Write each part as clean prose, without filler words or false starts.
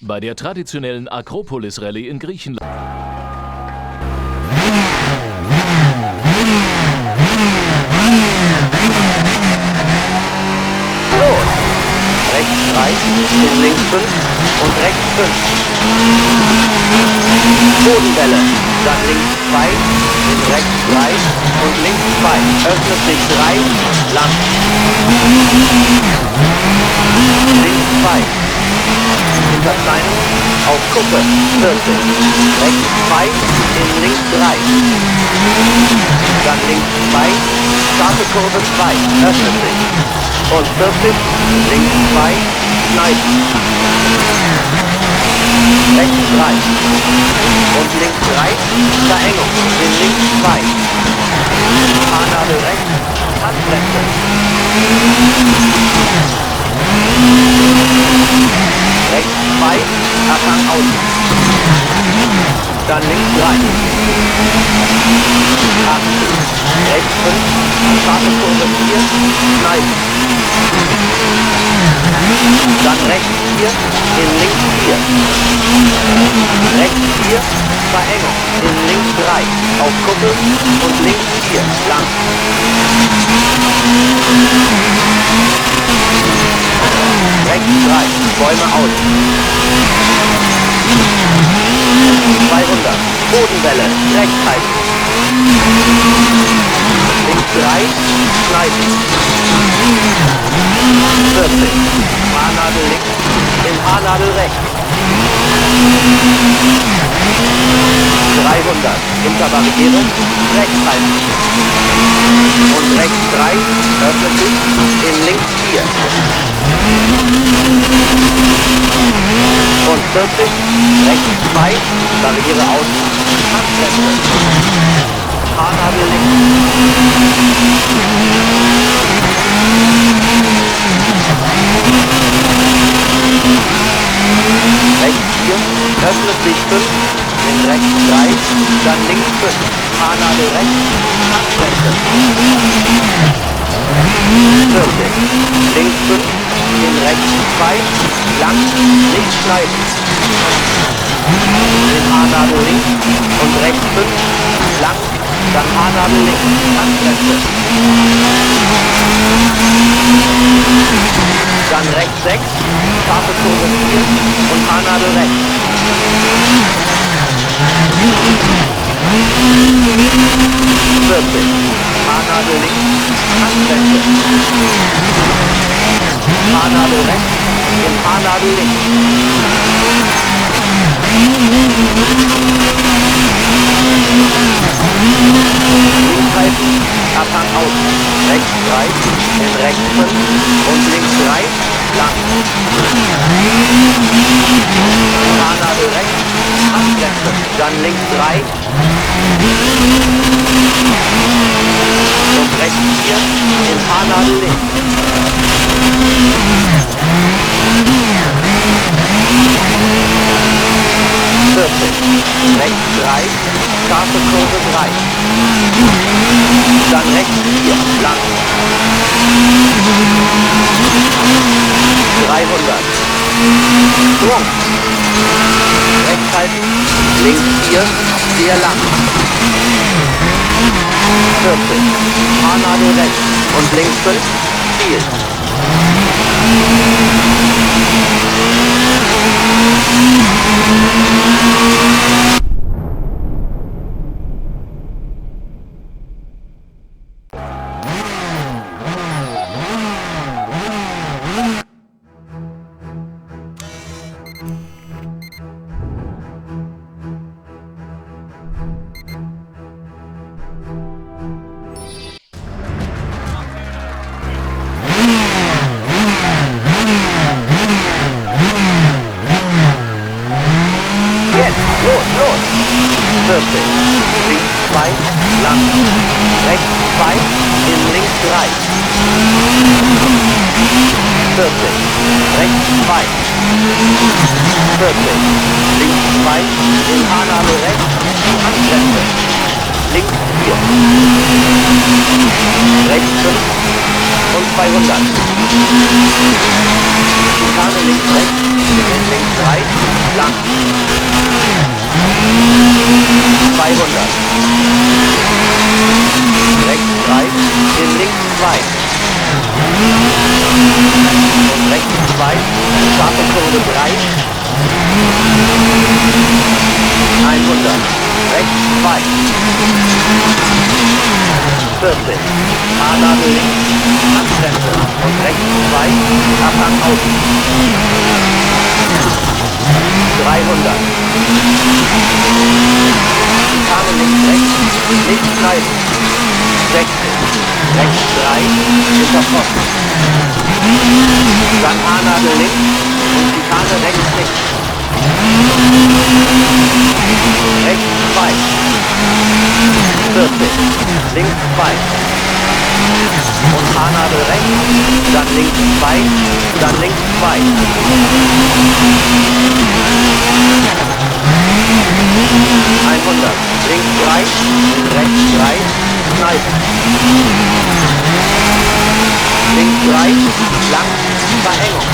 Bei der traditionellen Akropolis-Rallye in Griechenland. Los! Rechts 3, in links 5 und rechts 5. Bodenwelle, dann links 2, in rechts 3 und links 2. Öffnet sich 3, lang. Links 2. Hinter Steinen, auf Kuppe, 40. Rechts 2, in links 3. Dann links 2, scharfe Kurve 2, öffnet sich. Und 40, links 2, schneiden. Rechts 3. Und links 3, Verengung, in links 2. Haarnadel rechts, Handbremse. Rechts 2, Abhang außen. Dann links 3. 80. Rechts 5, scharfe Kurve 4, schneiden. Dann rechts 4, in links 4. Rechts 4, Verengung, in links 3, auf Kuppe und links 4, lang. Rechts 3, Bäume aus. 200, Bodenwelle, rechts halten. Links 3, schneiden. 40, Haarnadel links, in Haarnadel rechts. 300, hinter Barriere, rechts halten. Und rechts 3, öffnet sich, in links 4. Und 40, rechts 2, Barriere außen, Handbremse. Haarnadel links. Rechts 4, öffnet sich 5, in rechts 3, dann links 5, Haarnadel rechts, Handbremse. 40, links 5, in rechts 2, lang, nicht schneiden. In Haarnadel links und rechts 5, lang, dann Haarnadel links, Handbremse. Dann rechts 6, scharfe Kurve 4 und Haarnadel rechts. 40, Haarnadel links, Handbremse. Haarnadel rechts und Haarnadel links. Links halten, Abhang außen. Rechts 3, in rechts 5 und links 3, lang. Haarnadel rechts, Handbremse. Dann links 3 und rechts 4, in Haarnadel links. 40, rechts 3, scharfe Kurve 3. Dann rechts 4, lang. 300. Sprung. Rechts halten, links 4, sehr lang. 40, Haarnadel rechts und links 5, Ziel. Jetzt, los, los! 40, links 2, lang. Rechts 2, in links 3. 40, rechts 2. 40, links 2, in Haarnadel rechts, Handbremse. Links 4. Rechts 5 und 200. Schikane links rechts, in links 3, Lang. 200. Rechts 3, in links 2. Und rechts 2, scharfe Kurve 3. 100. Rechts 2. 40. Haarnadel links, Handbremse. Und rechts 2, Abhang außen. 300. Schikane links rechts, nicht schneiden. 60. Rechts 3, hinter Pfosten. Dann Haarnadel links und Schikane rechts links. Rechts 2. 40. Links 2. Und Haarnadel rechts, dann links 2, dann links 2. 100. Links 3, rechts 3, schneiden. Links 3, lang, Verengung.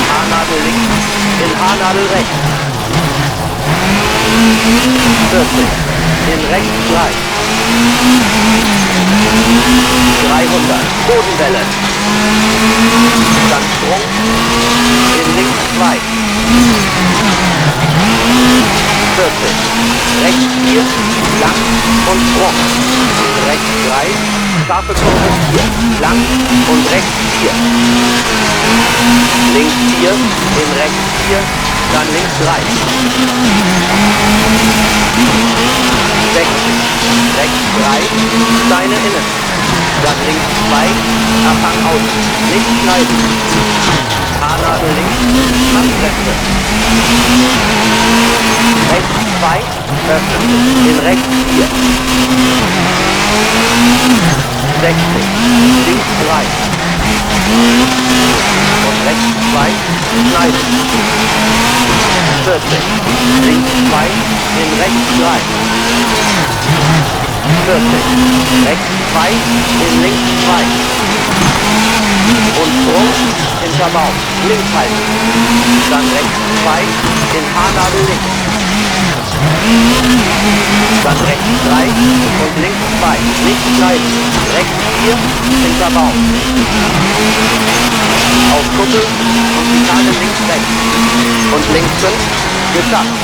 Haarnadel links, in Haarnadel rechts. 40. In rechts 3. 300. Bodenwelle. Dann Sprung. In links 2. 40. Rechts 4. Lang und Sprung. In rechts 3. Scharfe Kurve 4. Lang und rechts 4. Links 4. In rechts 4. Dann links 3. 60. Rechts 3. Steine innen. Dann links 2. Abhang außen. Nicht schneiden. Haarnadel links. Handbremse. Rechts 2. Öffnen. In rechts 4. 60. Links 3. Und rechts 2. Schneiden. 40. Links 2. In rechts 3. 40. Rechts 2. In links 2. Und Sprung hinter Baum. Links halten. Dann rechts 2. In Haarnadel links. Dann rechts 3 und links 2. Nicht schneiden. Rechts 4 hinter Baum. Auf Kuppel und Schikane links rechts. Und links 5. Geschafft.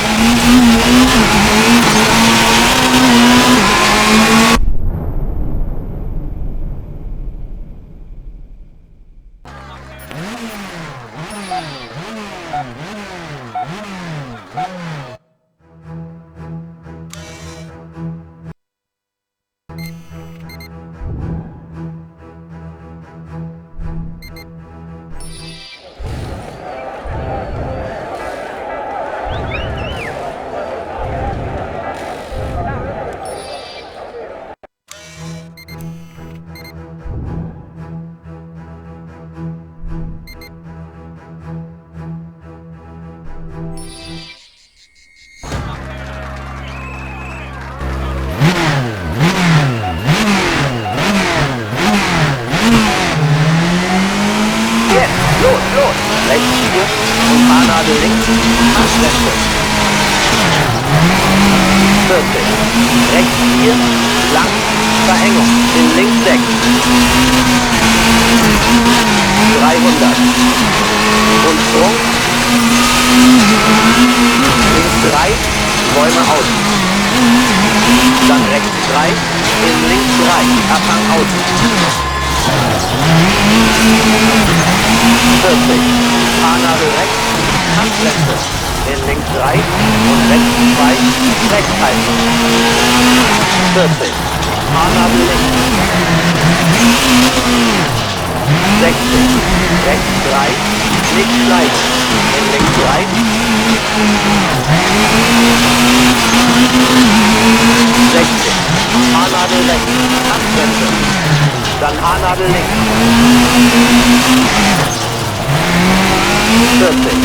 Jetzt, los, los! Rechts 4 und Haarnadel links, Handbremse. 40. Rechts 4, lang, Verengung, in links 6. 300. Und Sprung. Links 3, Bäume außen. Dann rechts 3, in links 3, Abhang außen. 40. Haarnadel rechts, Handbremse. In links 3 und rechts 2, rechts halten. 40. Haarnadel links. 60. Rechts 3, nicht schneiden. In links 3. 60. Haarnadel rechts, Handbremse. Dann Haarnadel links. 40.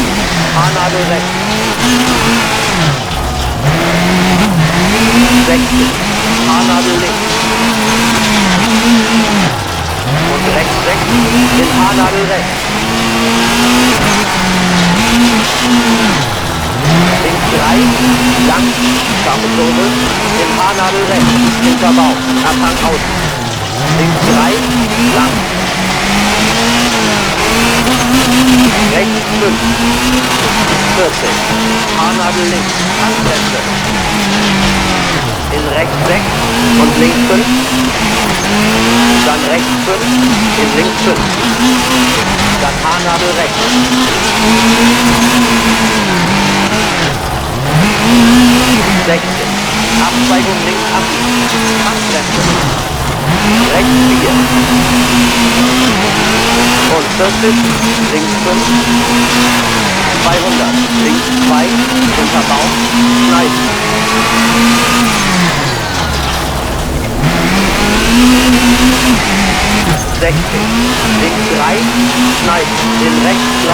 Haarnadel rechts. 60. Haarnadel links. Und rechts 6. In Haarnadel rechts. Abhang außen. Links 3, lang. Rechts 5. 40. Haarnadel links, Handbremse. In rechts 6 und links 5. Dann rechts 5, in links 5. Dann Haarnadel rechts. 60. Abzweigung links abbiegen. Handbremse. Rechts 4. Und 40. Links 5. 200. Links 2. Unter Baum. Schneiden. 60. Links 3. Schneiden. In rechts 3.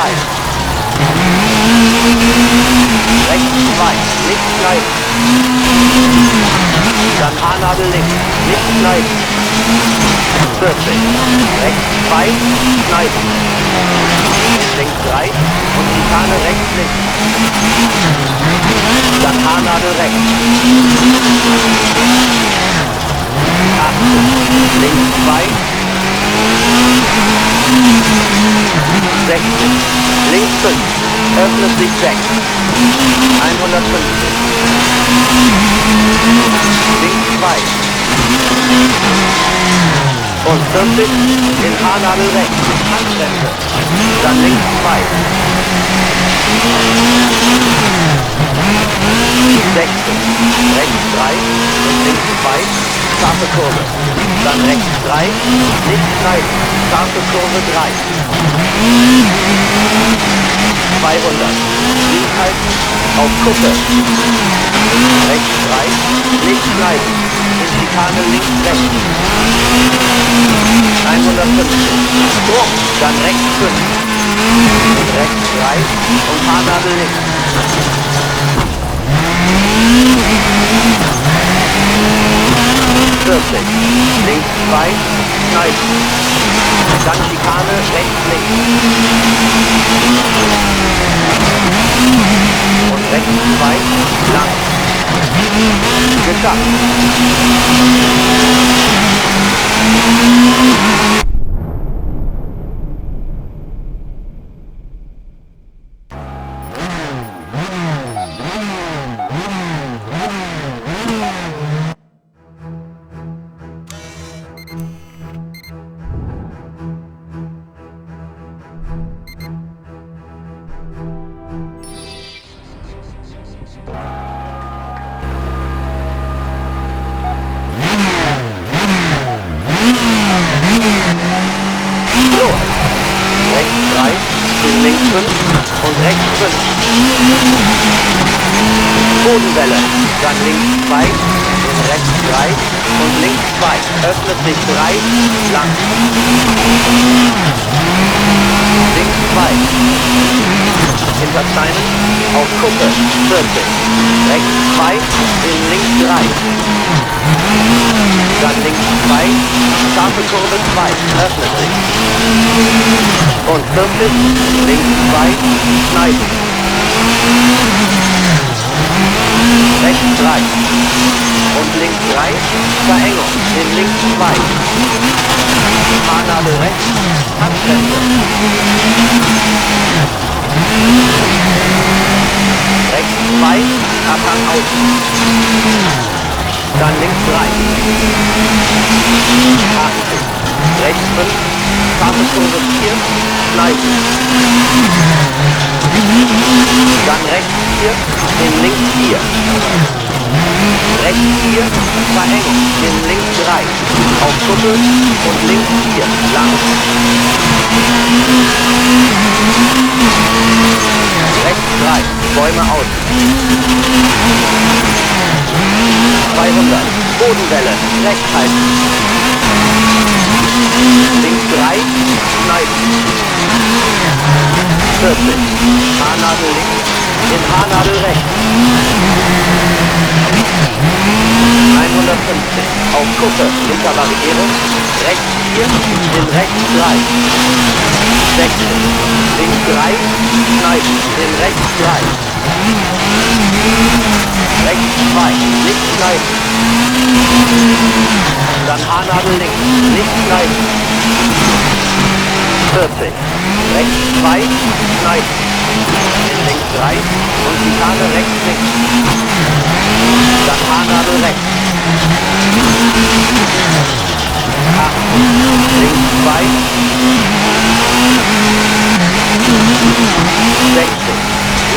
Rechts 2. Nicht schneiden. Dann Haarnadel links. Nicht schneiden. 40. Rechts 2. Schneiden. Links 3. Und Schikane rechts links. Dann Haarnadel rechts. 80. Links 2. 60. Links 5. Öffnet sich 6. 150. Links 2. Und 40. In Haarnadel rechts. Handbremse. Dann links 2. 60. Rechts 3 und links 2. Scharfe Kurve. Dann rechts 3. Nicht schneiden. Scharfe Kurve 3. 200. Links halten. Auf Kuppe. Rechts 3. Nicht schneiden. In Schikane links rechts. 150. Sprung. Dann rechts 5. Rechts 3 und Haarnadel links. 40. Links 2. Schneiden. Dann Schikane rechts links. Und rechts 2. Lang. Geschafft. Los. Rechts 3, in links 5 und rechts 5. Bodenwelle, dann links 2, in rechts 3 und links 2. Öffnet sich 3, lang. Links 2. Hinter Steinen, auf Kuppe, 40. Rechts 2, in links 3. Dann links 2, scharfe Kurve 2, öffnet sich. Und 40, links 2, schneiden. Rechts 3. Und links 3, Verengung, in links 2. Haarnadel rechts, Handbremse. Rechts 2, Abhang außen. Dann links 3. 80. Rechts 5, scharfe Kurve 4, schneiden. Dann rechts 4, in links 4. Rechts 4, Verengung, in links 3. Auf Kuppe und links 4, lang. Rechts 3, Bäume außen. 200, Bodenwelle, rechts halten. Links 3, schneiden. 40, Haarnadel links, in Haarnadel rechts. 150, auf Kuppe, hinter Barriere, rechts 4, in rechts 3. 60, links 3, schneiden, in rechts 3. Rechts 2, nicht schneiden. Dann Haarnadel links, nicht schneiden. 40. Rechts 2, schneiden. In links 3 und Schikane rechts links. Dann Haarnadel rechts. 80. Links 2. 60.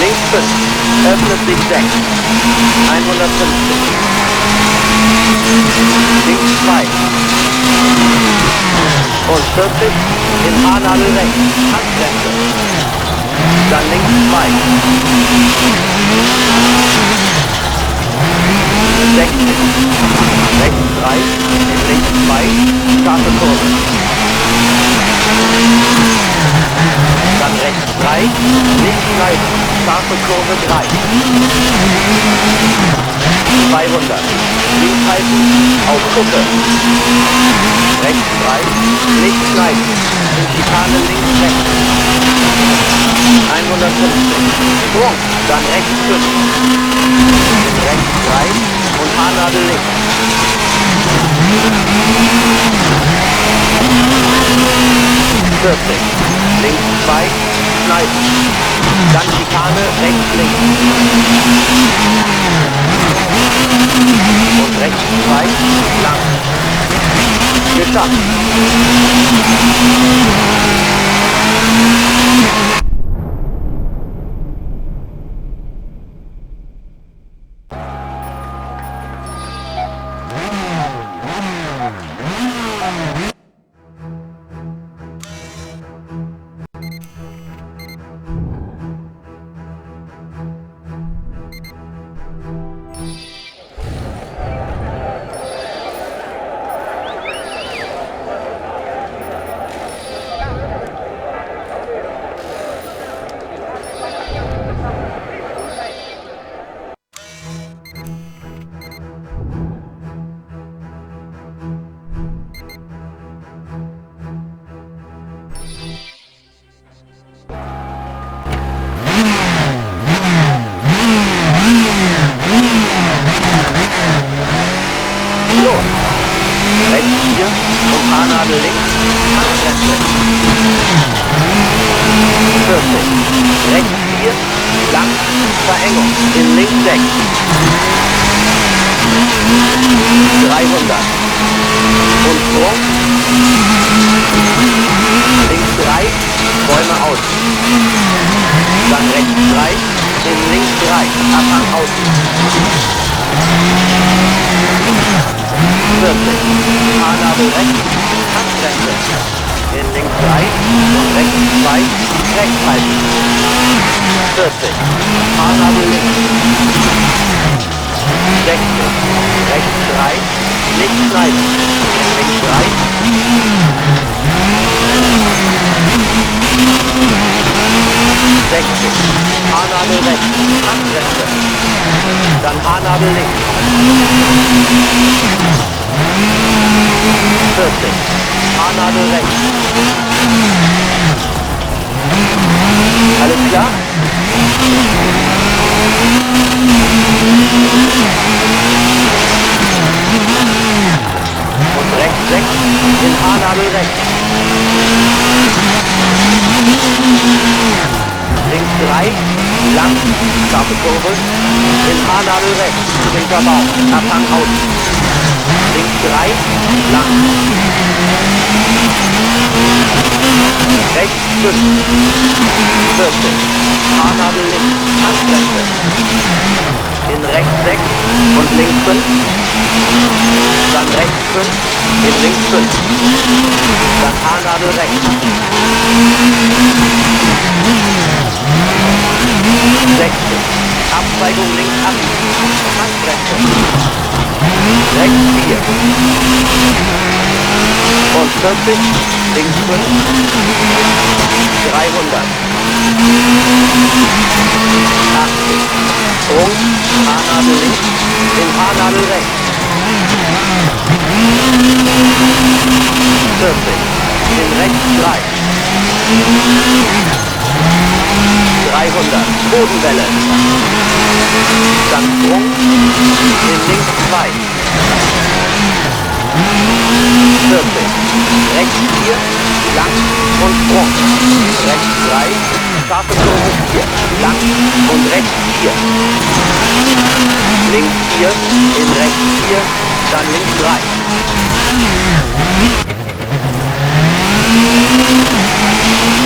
Links 5. Öffnet sich 6. 150. Links 2. Und 40. In Haarnadel rechts. Handbremse. Dann links 2. 60. Rechts 3. In links 2. Scharfe Kurve. Dann rechts 3. Nicht schneiden. Scharfe Kurve 3. 200. Links halten. Auf Kuppe. Rechts 3. Nicht schneiden. In Schikane links rechts. 150. Sprung. Dann rechts 5. In rechts 3 und Haarnadel links. 40. Links 2. Schneiden. Dann Schikane rechts links. Und rechts 2. Lang. Geschafft. Los! Rechts 4 und Haarnadel links, Handbremse. 40. Rechts 4, lang, Verengung, in links 6. 300. Und Sprung. Links 3, Bäume außen. Dann rechts 3, in links 3, Abhang außen. 40. Haarnadel rechts, Handbremse. In links 3 und rechts 2, rechts halten. 40. Haarnadel links. 60. Rechts 3, nicht schneiden. In links 3. 60. Haarnadel rechts, Handbremse. Dann Haarnadel links. 40. Haarnadel rechts. Alles klar? Und rechts 6, in Haarnadel rechts. Links 3, lang, scharfe Kurve, in Haarnadel rechts, linker Baum, Abhang außen. Links 3, lang. Rechts 5, 40, Haarnadel links, Handbremse. In rechts 6 und links 5, dann rechts 5, in links 5, dann Haarnadel rechts. 60, Abzweigung links ab, Handbremse. Rechts 4. Und 40, links 5, 300. 80. Sprung, Haarnadel links, in Haarnadel rechts. 40, in rechts 3. 300, Bodenwelle. Dann Sprung in links 2. 40. Rechts 4, lang und Sprung. Rechts 3, scharfe Kurve 4, lang und rechts 4. Links 4, in rechts 4, dann links 3.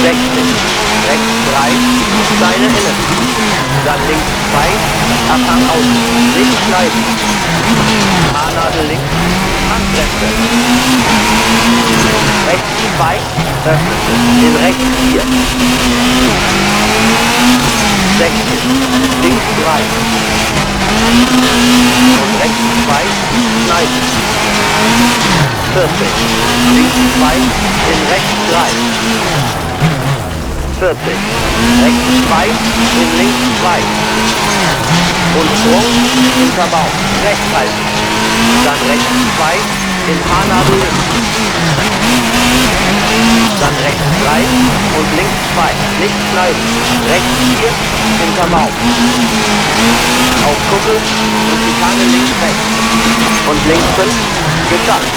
60, rechts 3, Steine innen. Dann links 2, Abhang außen, nicht schneiden. Haarnadel links, Handbremse. Rechts 2, öffnet sich, in rechts 4. 60, links 3. Und rechts 2, schneiden. 40, links 2, in rechts 3. 40, rechts 2, in links 2. Und Sprung, hinter Baum, rechts halten. Dann rechts 2, in Haarnadel links. Dann rechts 3 und links 2, nicht schneiden. Rechts 4, hinter Baum. Auf Kuppel und Schikane links rechts. Und links 5, geschafft.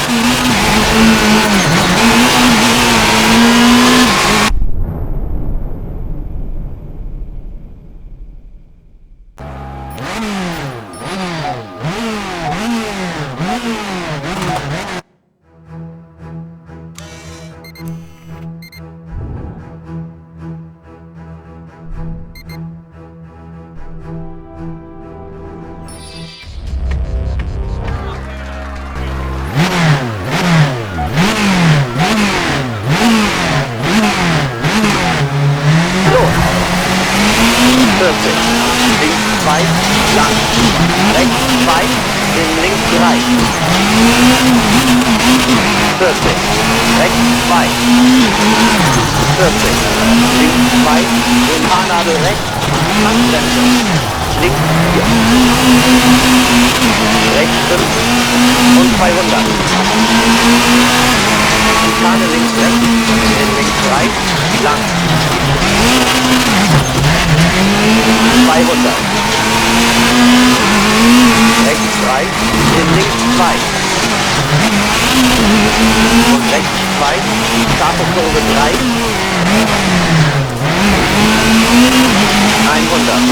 Los! 40, links 2, lang, rechts 2, in links 3. 40, rechts 2. 40, links 2, in Haarnadel rechts, Handbremse, links 4. Rechts 5 und 200. Schikane links rechts, in links 3, lang. 200. Rechts 3, in links 2. Und rechts 2, scharfe Kurve 3. 100.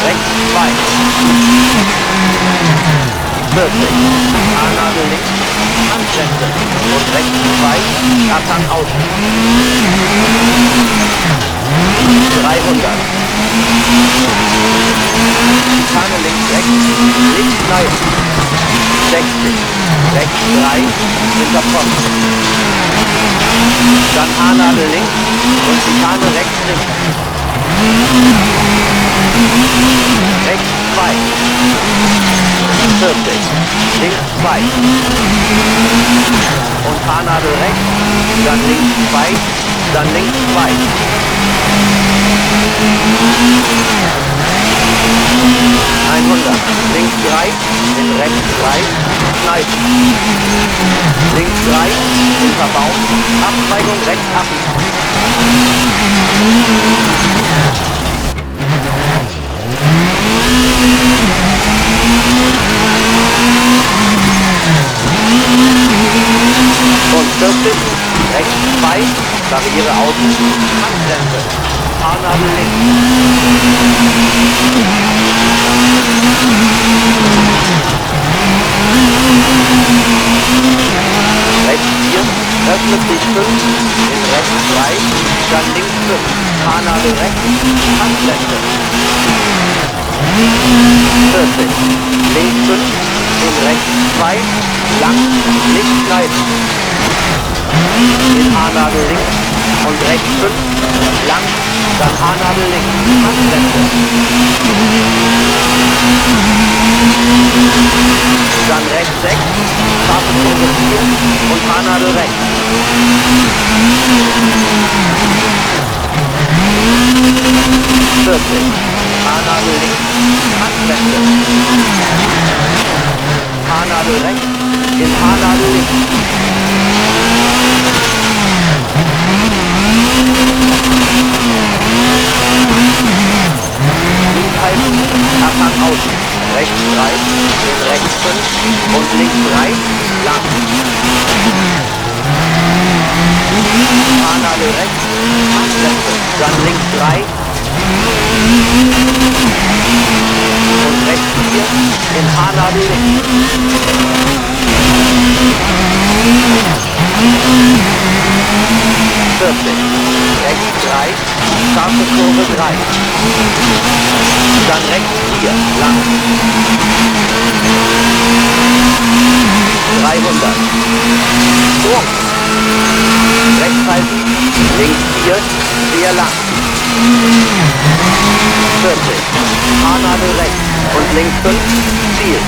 Rechts 2. 40. Haarnadel links, Handbremse. Und rechts 2, Abhang außen. 300. Schikane links rechts, links schneiden. 60. Rechts 3, hinter Pfosten. Dann Haarnadel links und Schikane rechts links. Rechts 2. 40. Links 2. Und Haarnadel rechts, dann links 2, dann links 2. 100. Links 3, in rechts 3, schneiden. Links 3, hinter Baum, Abzweigung rechts abbiegen. Und 40, rechts 2, Barriere außen, Handbremse, Haarnadel links. Rechts 4, öffnet sich 5, in rechts 3, dann links 5, Haarnadel rechts, Handbremse. 40, links 5, in rechts 2, lang, nicht schneiden. In Haarnadel links und rechts 5, lang, dann Haarnadel links, Handbremse. Dann rechts 6, scharfe Kurve 4 und Haarnadel rechts. 40, Haarnadel links, Handbremse. Haarnadel rechts, in Haarnadel links. Und links 3, lang. Haarnadel rechts, Handbremse, dann links 3. Und rechts 4, in Haarnadel links. 40, rechts 3, scharfe Kurve 3. Dann rechts 4, lang. 300. Sprung. Rechts halten, links 4, sehr lang. 40. Haarnadel rechts und links 5, Ziel.